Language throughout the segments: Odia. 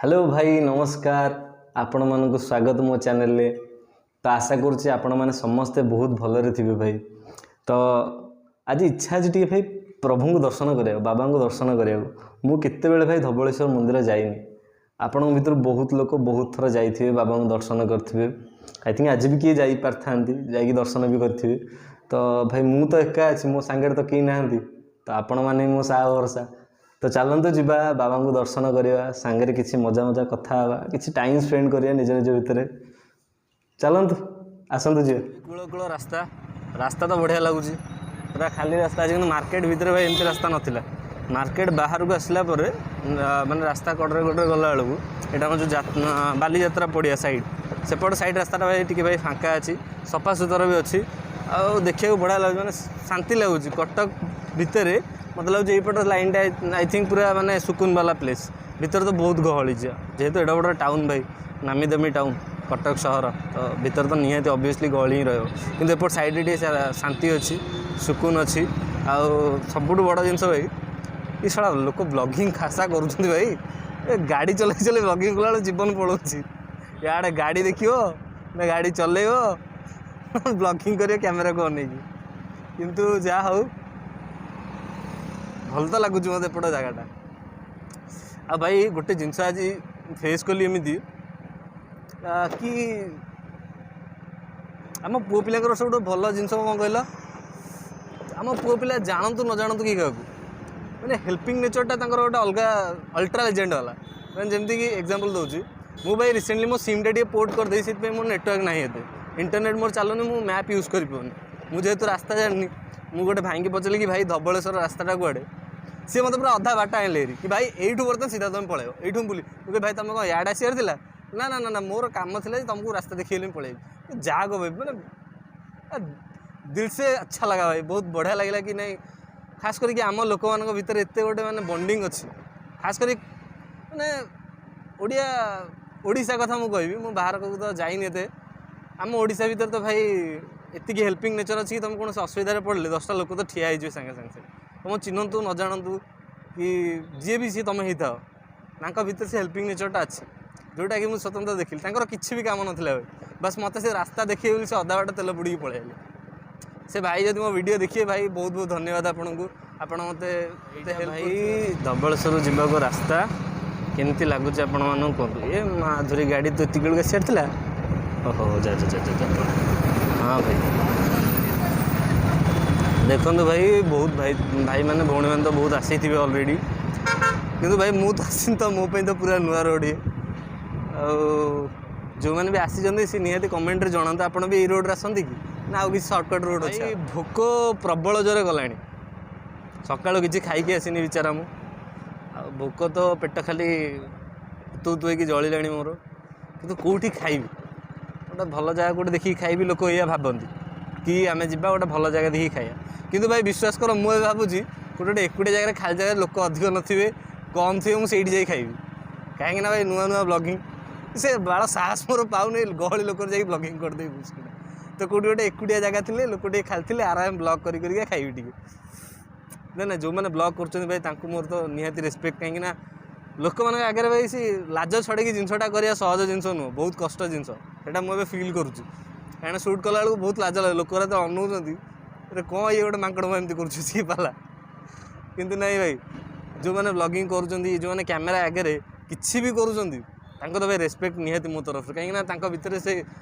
ହ୍ୟାଲୋ ଭାଇ, ନମସ୍କାର। ଆପଣମାନଙ୍କୁ ସ୍ୱାଗତ ମୋ ଚ୍ୟାନେଲରେ। ତ ଆଶା କରୁଛି ଆପଣମାନେ ସମସ୍ତେ ବହୁତ ଭଲରେ ଥିବେ ଭାଇ। ତ ଆଜି ଇଚ୍ଛା ଅଛି ଟିକେ ଭାଇ ପ୍ରଭୁଙ୍କୁ ଦର୍ଶନ କରିବାକୁ, ବାବାଙ୍କୁ ଦର୍ଶନ କରିବାକୁ। ମୁଁ କେତେବେଳେ ଭାଇ ଧବଳେଶ୍ୱର ମନ୍ଦିର ଯାଇନି। ଆପଣଙ୍କ ଭିତରୁ ବହୁତ ଲୋକ ବହୁତ ଥର ଯାଇଥିବେ, ବାବାଙ୍କୁ ଦର୍ଶନ କରିଥିବେ। I think ଆଜି ବି କିଏ ଯାଇପାରିଥାନ୍ତି, ଯାଇକି ଦର୍ଶନ ବି କରିଥିବେ। ତ ଭାଇ, ମୁଁ ତ ଏକା ଅଛି, ମୋ ସାଙ୍ଗରେ ତ କେହି ନାହାନ୍ତି। ତ ଆପଣମାନେ ମୋ ସାହା ଭରସା। ତ ଚାଲନ୍ତୁ ଯିବା, ବାବାଙ୍କୁ ଦର୍ଶନ କରିବା, ସାଙ୍ଗରେ କିଛି ମଜା ମଜା କଥା ହେବା, କିଛି ଟାଇମ୍ ସ୍ପେଣ୍ଡ କରିବା ନିଜ ନିଜ ଭିତରେ। ଚାଲନ୍ତୁ, ଆସନ୍ତୁ ଯିବା। କୂଳ କୂଳ ରାସ୍ତା, ରାସ୍ତା ତ ବଢ଼ିଆ ଲାଗୁଛି, ପୁରା ଖାଲି ରାସ୍ତା ଅଛି। କିନ୍ତୁ ମାର୍କେଟ ଭିତରେ ଭାଇ ଏମିତି ରାସ୍ତା ନଥିଲା। ମାର୍କେଟ ବାହାରକୁ ଆସିଲା ପରେ ମାନେ ରାସ୍ତା କଡ଼ରେ କଡ଼ରେ ଗଲା ବେଳକୁ, ଏଇଟା ଆମର ଯେଉଁ ବାଲିଯାତ୍ରା ପଡ଼ିଆ ସାଇଡ଼୍, ସେପଟ ସାଇଡ଼୍ ରାସ୍ତାଟା ଭାଇ ଟିକେ ଭାଇ ଫାଙ୍କା ଅଛି, ସଫାସୁତୁରା ବି ଅଛି ଆଉ ଦେଖିବାକୁ ବଢ଼ିଆ ଲାଗୁଛି, ମାନେ ଶାନ୍ତି ଲାଗୁଛି। କଟକ ଭିତରେ ମୋତେ ଲାଗୁଛି ଏଇପଟ ଲାଇନ୍ଟା I think ପୁରା ମାନେ ସୁକୁନ ବାଲା ପ୍ଲେସ୍। ଭିତରେ ତ ବହୁତ ଗହଳି, ଯେହେତୁ ଏଇଟା ବଡ଼ ଟାଉନ୍ ଭାଇ, ନାମୀ ଦାମୀ ଟାଉନ୍ କଟକ ସହର, ତ ଭିତରେ ତ ନିହାତି ଅବଭିୟସଲି ଗହଳି ହିଁ ରହିବ। କିନ୍ତୁ ଏପଟ ସାଇଡ଼୍ରେ ଟିକେ ଶାନ୍ତି ଅଛି, ସୁକୁନ ଅଛି। ଆଉ ସବୁଠୁ ବଡ଼ ଜିନିଷ ଭାଇ, ଏ ଶଳା ଲୋକ ବ୍ଲଗିଂ ଖାସା କରୁଛନ୍ତି ଭାଇ। ଏ ଗାଡ଼ି ଚଲେଇ ଚଲେଇ ବ୍ଲଗିଂ କଲାବେଳେ ଜୀବନ ପଳାଉଛି। ଇଆଡ଼େ ଗାଡ଼ି ଦେଖିବ ନା ଗାଡ଼ି ଚଲେଇବ, ବ୍ଲଗିଂ କରିବ କ୍ୟାମେରାକୁ ଅନେଇକି। କିନ୍ତୁ ଯାହା ହଉ, ଭଲ ତ ଲାଗୁଛି ମୋତେ ଏପଟ ଜାଗାଟା। ଆଉ ଭାଇ, ଗୋଟେ ଜିନିଷ ଆଜି ଫେସ୍ କଲି ଏମିତି କି ଆମ ପୁଅ ପିଲାଙ୍କର ସବୁଠୁ ଭଲ ଜିନିଷ କ'ଣ କହିଲ? ଆମ ପୁଅ ପିଲା ଜାଣନ୍ତୁ ନ ଜାଣନ୍ତୁ କି କାହାକୁ, ମାନେ ହେଲ୍ପିଂ ନେଚର୍ଟା ତାଙ୍କର ଗୋଟେ ଅଲଗା, ଅଲ୍ଟ୍ରା ଲେଜେଣ୍ଡ ବାଲା। ମାନେ ଯେମିତିକି ଏକ୍ଜାମ୍ପଲ୍ ଦେଉଛି, ମୁଁ ଭାଇ ରିସେଣ୍ଟଲି ମୋ ସିମ୍ଟା ଟିକେ ପୋର୍ଟ କରିଦେଇଛି। ସେଥିପାଇଁ ମୋର ନେଟୱାର୍କ ନାହିଁ ଏତେ, ଇଣ୍ଟରନେଟ୍ ମୋର ଚାଲୁନି, ମୁଁ ମ୍ୟାପ୍ ୟୁଜ୍ କରିପାରୁନି। ମୁଁ ଯେହେତୁ ରାସ୍ତା ଜାଣିନି, ମୁଁ ଗୋଟେ ଭାଇଙ୍କି ପଚାରିଲି କି ଭାଇ, ଧବଳେଶ୍ୱର ରାସ୍ତାଟା କୁଆଡ଼େ? ସିଏ ମୋତେ ପୁରା ଅଧା ବାଟ ଆଣିଲେ ହେରି କି ଭାଇ, ଏଇଠୁ ବର୍ତ୍ତମାନ ସିଧା ତୁମେ ପଳେଇବ, ଏଇଠୁ ମୁଁ ବୁଲି। ମୁଁ କହିଲି, ଭାଇ, ତୁମେ କ'ଣ ଇଆଡ଼େ ଆସିବାର ଥିଲା? ନା ନା ନା ନା, ମୋର କାମ ଥିଲା ଯେ ତୁମକୁ ରାସ୍ତା ଦେଖେଇଲି, ମୁଁ ପଳେଇବି। ଯାହା କହ ଭାଇ, ମାନେ दिल से अच्छा लगा ଭାଇ, ବହୁତ ବଢ଼ିଆ ଲାଗିଲା କି ନାଇଁ, ଖାସ କରିକି ଆମ ଲୋକମାନଙ୍କ ଭିତରେ ଏତେ ଗୋଟେ ମାନେ ବଣ୍ଡିଙ୍ଗ ଅଛି। ଖାସ କରି ମାନେ ଓଡ଼ିଆ, ଓଡ଼ିଶା କଥା ମୁଁ କହିବି, ମୁଁ ବାହାରକୁ ତ ଯାଇନି ଏତେ। ଆମ ଓଡ଼ିଶା ଭିତରେ ତ ଭାଇ ଏତିକି ହେଲ୍ପିଂ ନେଚର୍ ଅଛି କି ତୁମେ କୌଣସି ଅସୁବିଧାରେ ପଡ଼ିଲେ 10ଟା ଲୋକ ତ ଠିଆ ହେଇଯିବେ ସାଙ୍ଗେ ସାଙ୍ଗେ। ତୁମ ଚିହ୍ନନ୍ତୁ ନ ଜାଣନ୍ତୁ କି ଯିଏ ବି ସିଏ ତୁମେ ହେଇଥାଅ, ତାଙ୍କ ଭିତରେ ସେ ହେଲ୍ପିଂ ନେଚର୍ଟା ଅଛି, ଯେଉଁଟାକି ମୁଁ ସ୍ୱତନ୍ତ୍ର ଦେଖିଲି। ତାଙ୍କର କିଛି ବି କାମ ନଥିଲା ଭାଇ, ବାସ୍ ମୋତେ ସେ ରାସ୍ତା ଦେଖିବେ ବୋଲି ସେ ଅଧା ବାଟ ତେଲ ପୋଡ଼ିକି ପଳେଇଲେ। ସେ ଭାଇ ଯଦି ମୋ ଭିଡ଼ିଓ ଦେଖିବେ, ଭାଇ, ବହୁତ ବହୁତ ଧନ୍ୟବାଦ ଆପଣଙ୍କୁ, ଆପଣ ମୋତେ ଏତେ ହେଲ୍ପ। ଭାଇ, ଧବଳେଶ୍ୱର ଯିବାକୁ ରାସ୍ତା କେମିତି ଲାଗୁଛି ଆପଣମାନଙ୍କୁ କୁହନ୍ତୁ। ଏ ମାଧୁରୀ, ଗାଡ଼ି ତ ଏତିକି ବେଳକୁ ଆସିବାର ଥିଲା। ଓହୋ, ଯା ଯା ଯା ଯା ଯା। ହଁ ଭାଇ, ଦେଖନ୍ତୁ ଭାଇ, ବହୁତ ଭାଇ, ଭାଇମାନେ ଭଉଣୀମାନେ ତ ବହୁତ ଆସିଥିବେ ଅଲରେଡ଼ି, କିନ୍ତୁ ଭାଇ ମୁଁ ତ ଆସିନି, ତ ମୋ ପାଇଁ ତ ପୁରା ନୂଆ ରୋଡ଼ ଇଏ। ଆଉ ଯେଉଁମାନେ ବି ଆସିଛନ୍ତି, ସେ ନିହାତି କମେଣ୍ଟରେ ଜଣାନ୍ତୁ, ଆପଣ ବି ଏଇ ରୋଡ଼ରେ ଆସନ୍ତି କି ନା ଆଉ କିଛି ସର୍ଟକଟ୍ ରୋଡ଼ ଅଛି? ଭୋକ ପ୍ରବଳ ଜୋରେ ଗଲାଣି, ସକାଳୁ କିଛି ଖାଇକି ଆସିନି ବିଚାରା ମୁଁ। ଆଉ ଭୋକ ତ ପେଟ ଖାଲି ତୁ ତୁ ହେଇକି ଜଳିଲାଣି ମୋର। କିନ୍ତୁ କେଉଁଠି ଖାଇବି? ଗୋଟେ ଭଲ ଜାଗା କେଉଁଠି ଦେଖିକି ଖାଇବି। ଲୋକ ଏଇଆ ଭାବନ୍ତି କି ଆମେ ଯିବା, ଗୋଟେ ଭଲ ଜାଗା ଦେଖିକି ଖାଇବା। କିନ୍ତୁ ଭାଇ, ବିଶ୍ୱାସ କର, ମୁଁ ଏବେ ଭାବୁଛି ଗୋଟେ ଗୋଟେ ଏକୁଟିଆ ଜାଗାରେ, ଖାଲି ଜାଗାରେ, ଲୋକ ଅଧିକ ନଥିବେ, କମ୍ ଥିବେ, ମୁଁ ସେଇଠି ଯାଇ ଖାଇବି। କାହିଁକି ନା ଭାଇ, ନୂଆ ନୂଆ ବ୍ଲଗିଂ, ସେ ବାଳ ସାହସ ମୋର ପାଉନି, ଗହଳି ଲୋକରେ ଯାଇକି ବ୍ଲଗିଂ କରିଦେବି ବୁଝିକିନା। ତ କେଉଁଠି ଗୋଟେ ଏକୁଟିଆ ଜାଗା ଥିଲେ, ଲୋକ ଟିକେ ଖାଲି ଥିଲେ, ଆରାମ ବ୍ଲଗ୍ କରି କରିକା ଖାଇବି ଟିକେ। ନା ନା, ଯେଉଁମାନେ ବ୍ଲଗ୍ କରୁଛନ୍ତି ଭାଇ, ତାଙ୍କୁ ମୋର ତ ନିହାତି ରେସପେକ୍ଟ। କାହିଁକି ନା ଲୋକମାନଙ୍କ ଆଗରେ ଭାଇ ସେ ଲାଜ ଛଡ଼େଇକି ଜିନିଷଟା କରିବା ସହଜ ଜିନିଷ ନୁହଁ, ବହୁତ କଷ୍ଟ ଜିନିଷ। ସେଇଟା ମୁଁ ଏବେ ଫିଲ୍ କରୁଛି, କାହିଁକିନା ସୁଟ୍ କଲାବେଳକୁ ବହୁତ ଲାଜ ଲାଗେ। ଲୋକଗୁରା ତ ଅନଉଛନ୍ତି, ଆରେ କ'ଣ ଇଏ ଗୋଟେ ମାଙ୍କଡ଼ ଏମିତି କରୁଛି ସିଏ ପାଲା। କିନ୍ତୁ ନାଇଁ ଭାଇ, ଯେଉଁମାନେ ବ୍ଲଗିଂ କରୁଛନ୍ତି, ଯେଉଁମାନେ କ୍ୟାମେରା ଆଗରେ କିଛି ବି କରୁଛନ୍ତି, ତାଙ୍କ ତ ଭାଇ ରେସପେକ୍ଟ ନିହାତି ମୋ ତରଫରୁ। କାହିଁକିନା ତାଙ୍କ ଭିତରେ ସେ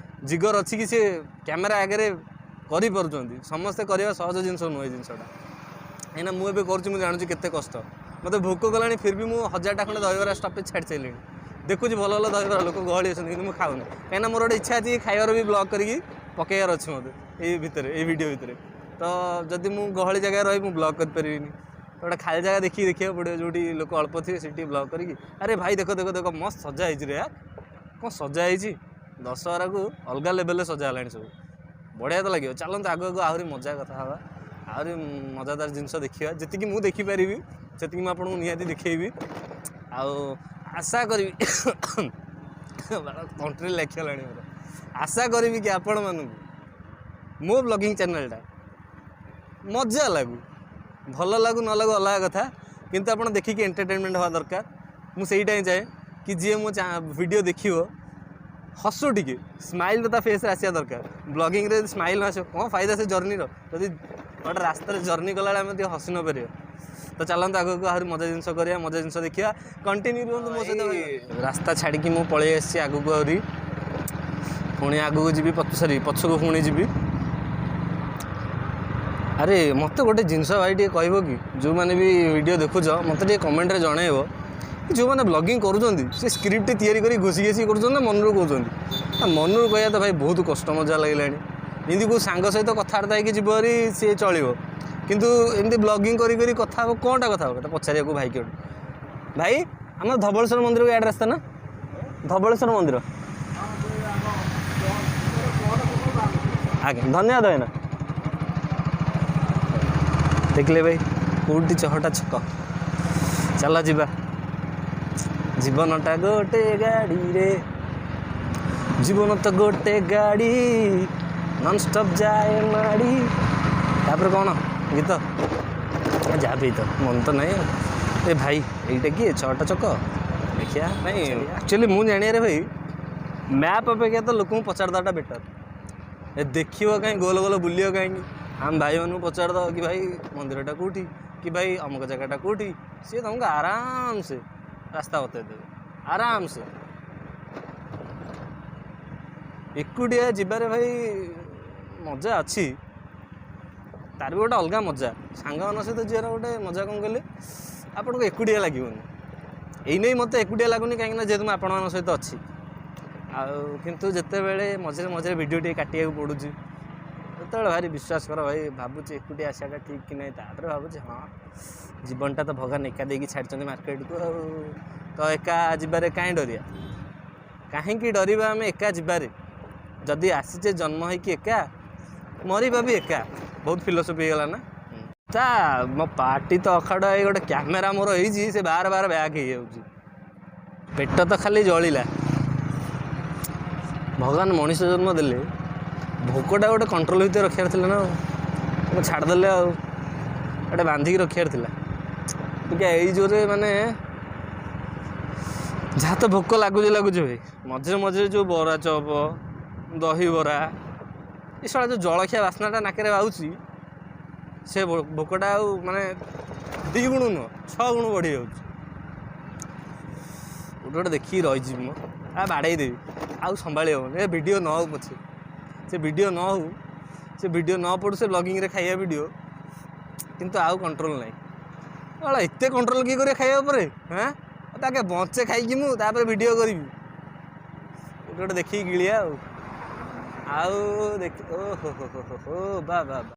ଜିଗର ଅଛି କି ସେ କ୍ୟାମେରା ଆଗରେ କରିପାରୁଛନ୍ତି। ସମସ୍ତେ କରିବା ସହଜ ଜିନିଷ ନୁହଁ ଏ ଜିନିଷଟା। କାହିଁକିନା ମୁଁ ଏବେ କରୁଛି, ମୁଁ ଜାଣୁଛି କେତେ କଷ୍ଟ। ମୋତେ ଭୋକ କଲାଣି, ଫିର୍ ବି ମୁଁ 1000ଟା ଖଣ୍ଡେ ଦହିବରା ଷ୍ଟପେଜ୍ ଛାଡ଼ି ସାରିଲିଣି। ଦେଖୁଛି ଭଲ ଭଲ ଦହିବରା, ଲୋକ ଗହଳି ଅଛନ୍ତି, କିନ୍ତୁ ମୁଁ ଖାଉନି। କାହିଁକିନା ମୋର ଗୋଟେ ଇଚ୍ଛା ଅଛି କି ଖାଇବାର ବି ବ୍ଲଗ୍ କରିକି ପକେଇବାର ଅଛି ମୋତେ ଏଇ ଭିତରେ, ଏଇ ଭିଡ଼ିଓ ଭିତରେ। ତ ଯଦି ମୁଁ ଗହଳି ଜାଗାରେ ରହି ମୁଁ ବ୍ଲଗ୍ କରିପାରିବିନି। ତ ଗୋଟେ ଖାଲି ଜାଗା ଦେଖିକି ଦେଖିବାକୁ ପଡ଼ିବ, ଯେଉଁଠି ଲୋକ ଅଳ୍ପ ଥିବେ, ସେଠି ବ୍ଲଗ୍ କରିକି। ଆରେ ଭାଇ, ଦେଖ ଦେଖ ଦେଖ, ମସ୍ତ ସଜା ହେଇଛି ରେ। କ'ଣ ସଜା ହେଇଛି! ଦଶହରାକୁ ଅଲଗା ଲେଭେଲରେ ସଜା ହେଲାଣି ସବୁ, ବଢ଼ିଆ ତ ଲାଗିବ। ଚାଲନ୍ତୁ, ଆଗକୁ ଆଗକୁ ଆହୁରି ମଜା କଥା ହେବା, ଆହୁରି ମଜାଦାର ଜିନିଷ ଦେଖିବା। ଯେତିକି ମୁଁ ଦେଖିପାରିବି, ସେତିକି ମୁଁ ଆପଣଙ୍କୁ ନିହାତି ଦେଖେଇବି। ଆଉ ଆଶା କରିବି, ତଣ୍ଟିରେ ଲେଖିଗଲାଣି ମୋର, ଆଶା କରିବି କି ଆପଣମାନଙ୍କୁ ମୋ ବ୍ଲଗିଂ ଚ୍ୟାନେଲଟା ମଜା ଲାଗୁ, ଭଲ ଲାଗୁ ନ ଲାଗୁ ଅଲଗା କଥା, କିନ୍ତୁ ଆପଣ ଦେଖିକି ଏଣ୍ଟରଟେନମେଣ୍ଟ ହେବା ଦରକାର। ମୁଁ ସେଇଟା ହିଁ ଚାହେଁ। କି ଯିଏ ମୋ ଭିଡ଼ିଓ ଦେଖିବ ହସୁ ଟିକେ, ସ୍ମାଇଲ୍ ତ ତା ଫେସ୍ରେ ଆସିବା ଦରକାର। ବ୍ଲଗିଂରେ ଯଦି ସ୍ମାଇଲ୍ ନ ଆସିବ, କ'ଣ ଫାଇଦା ସେ ଜର୍ଣ୍ଣିର? ଯଦି ଗୋଟେ ରାସ୍ତାରେ ଜର୍ଣ୍ଣି କଲାବେଳେ ଆମେ ଟିକେ ହସି ନ ପାରିବା? ତ ଚାଲନ୍ତୁ, ଆଗକୁ ଆହୁରି ମଜା ଜିନିଷ କରିବା, ମଜା ଜିନିଷ ଦେଖିବା। କଣ୍ଟିନ୍ୟୁ ରୁହନ୍ତୁ ମୋ ସହିତ। ରାସ୍ତା ଛାଡ଼ିକି ମୁଁ ପଳେଇ ଆସିଛି ଆଗକୁ, ଆହୁରି ପୁଣି ଆଗକୁ ଯିବି, ସରି, ପଛକୁ ପୁଣି ଯିବି। ଆରେ, ମୋତେ ଗୋଟେ ଜିନିଷ ଭାଇ ଟିକେ କହିବ କି, ଯେଉଁମାନେ ବି ଭିଡ଼ିଓ ଦେଖୁଛ, ମୋତେ ଟିକେ କମେଣ୍ଟରେ ଜଣେଇବ କି ଯେଉଁମାନେ ବ୍ଲଗିଂ କରୁଛନ୍ତି, ସେ ସ୍କ୍ରିପ୍ଟ ତିଆରି କରି ଘୋଷି ଘୋଷି କରୁଛନ୍ତି ନା ମନରୁ କହୁଛନ୍ତି? ନା ମନରୁ କହିବା ତ ଭାଇ ବହୁତ କଷ୍ଟ ମଜା ଲାଗିଲାଣି। ଏମିତି କେଉଁ ସାଙ୍ଗ ସହିତ କଥାବାର୍ତ୍ତା ହେଇକି ଯିବ ଭାରି, ସିଏ ଚଳିବ। କିନ୍ତୁ ଏମିତି ବ୍ଲଗିଂ କରି କରି କଥା ହେବ, କ'ଣଟା କଥା ହେବ? ପଚାରିବାକୁ ଭାଇ କେଉଁଠି। ଭାଇ, ଆମର ଧବଳେଶ୍ୱର ମନ୍ଦିରକୁ ଇଆଡ଼େ ରାସ୍ତା ନା? ଧବଳେଶ୍ୱର ମନ୍ଦିର। ଆଜ୍ଞା, ଧନ୍ୟବାଦ ଭାଇନା। ଦେଖିଲେ ଭାଇ, କେଉଁଠି ଚହଟା ଛକ। ଚାଲ ଯିବା। ଜୀବନଟା ଗୋଟେ ଗାଡ଼ିରେ, ଜୀବନ ତ ଗୋଟେ ଗାଡ଼ି, ନନଷ୍ଟପ୍ ଯାଏ ମାଡ଼ି। ତାପରେ କ'ଣ ଗୀତ ଯାହା ବି ତ ମନ ତ ନାହିଁ ଆଉ। ଏ ଭାଇ, ଏଇଟା କିଏ ଛଅଟା ଚକ ଦେଖିବା। ନାଇଁ, ଆକ୍ଚୁଆଲି ମୁଁ ଜାଣିବାରେ ଭାଇ, ମ୍ୟାପ୍ ଅପେକ୍ଷା ତ ଲୋକଙ୍କୁ ପଚାରିଦେବାଟା ବେଟର୍। ଏ ଦେଖିବ କାହିଁ, ଗୋଲ ଗୋଲ ବୁଲିବ କାହିଁକି? ଆମ ଭାଇମାନଙ୍କୁ ପଚାରିଦେବ କି ଭାଇ, ମନ୍ଦିରଟା କେଉଁଠି, କି ଭାଇ, ଅମୁକ ଜାଗାଟା କେଉଁଠି, ସିଏ ତୁମକୁ ଆରାମସେ ରାସ୍ତା ବତେଇ ଦେବେ ଆରାମସେ। ଏକୁଟିଆ ଯିବାରେ ଭାଇ ମଜା ଅଛି, ତାର ବି ଗୋଟେ ଅଲଗା ମଜା। ସାଙ୍ଗମାନଙ୍କ ସହିତ ଯିବାର ଗୋଟେ ମଜା କ'ଣ କହିଲେ, ଆପଣଙ୍କୁ ଏକୁଟିଆ ଲାଗିବନି। ଏଇ ନେଇ ମୋତେ ଏକୁଟିଆ ଲାଗୁନି, କାହିଁକିନା ଯେହେତୁ ମୁଁ ଆପଣମାନଙ୍କ ସହିତ ଅଛି। ଆଉ କିନ୍ତୁ ଯେତେବେଳେ ମଝିରେ ମଝିରେ ଭିଡ଼ିଓ ଟିକେ କାଟିବାକୁ ପଡ଼ୁଛି, ସେତେବେଳେ ଭାରି, ବିଶ୍ୱାସ କର ଭାଇ, ଭାବୁଛି ଏକୁଟିଆ ଆସିବାଟା ଠିକ୍ କି ନାହିଁ। ତାପରେ ଭାବୁଛି, ହଁ, ଜୀବନଟା ତ ଭଗବାନ ଏକା ଦେଇକି ଛାଡ଼ିଛନ୍ତି ମାର୍କେଟକୁ, ଆଉ ତ ଏକା ଯିବାରେ କାହିଁ ଡରିବା? କାହିଁକି ଡରିବା ଆମେ ଏକା ଯିବାରେ? ଯଦି ଆସିଛେ ଜନ୍ମ ହେଇକି ଏକା, ମରିବା ବି ଏକା। ବହୁତ ଫିଲୋସଫି ହେଇଗଲା ନା? ତା ମୋ ପାଟି ତ ଅଖାଡ଼। ହେଇ ଗୋଟେ କ୍ୟାମେରା ମୋର ହେଇଛି, ସେ ବାର ବାର ବ୍ୟାକ୍ ହେଇଯାଉଛି। ପେଟ ତ ଖାଲି ଜଳିଲା। ଭଗବାନ ମଣିଷ ଜନ୍ମ ଦେଲେ, ଭୋକଟା ଗୋଟେ କଣ୍ଟ୍ରୋଲ ଭିତରେ ରଖିବାର ଥିଲା ନା ଆଉ। ମୁଁ ଛାଡ଼ିଦେଲେ, ଆଉ ଗୋଟେ ବାନ୍ଧିକି ରଖିବାର ଥିଲା ଟିକେ। ଏଇ ଜୋରେ ମାନେ ଯାହା ତ ଭୋକ ଲାଗୁଛି ଲାଗୁଛି ଭାଇ, ମଝିରେ ମଝିରେ ଯେଉଁ ବରା ଚପ, ଦହିବରା, ଏ ଶଳା ଯେଉଁ ଜଳଖିଆ ବାସ୍ନାଟା ନାକରେ ବାଉଛି, ସେ ଭୋକଟା ଆଉ ମାନେ 2 ଗୁଣ ନୁହଁ, 6 ଗୁଣ ବଢ଼ିଯାଉଛି। ଗୋଟେ ଗୋଟେ ଦେଖିକି ରହିଯିବି ମୁଁ, ଆ ବାଡ଼େଇ ଦେବି, ଆଉ ସମ୍ଭାଳି ହେବନି। ଏ ଭିଡ଼ିଓ ନ ହଉ ପଛେ, ସେ ଭିଡ଼ିଓ ନ ହଉ, ସେ ଭିଡ଼ିଓ ନ ପଡ଼ୁ, ସେ ବ୍ଲଗିଂରେ ଖାଇବା ଭିଡ଼ିଓ, କିନ୍ତୁ ଆଉ କଣ୍ଟ୍ରୋଲ୍ ନାହିଁ। ଶଳା, ଏତେ କଣ୍ଟ୍ରୋଲ୍ କିଏ କରିବ ଖାଇବା ଉପରେ? ହାଁ, ତାକେ ବଞ୍ଚେ ଖାଇକି ମୁଁ ତାପରେ ଭିଡ଼ିଓ କରିବି। ଗୋଟେ ଗୋଟେ ଦେଖିକି ଗିଳିଆ ଆଉ ଆଉ ଦେଖି। ଓ ହୋ ହୋ ହୋ ହୋ, ବା ବା ବା।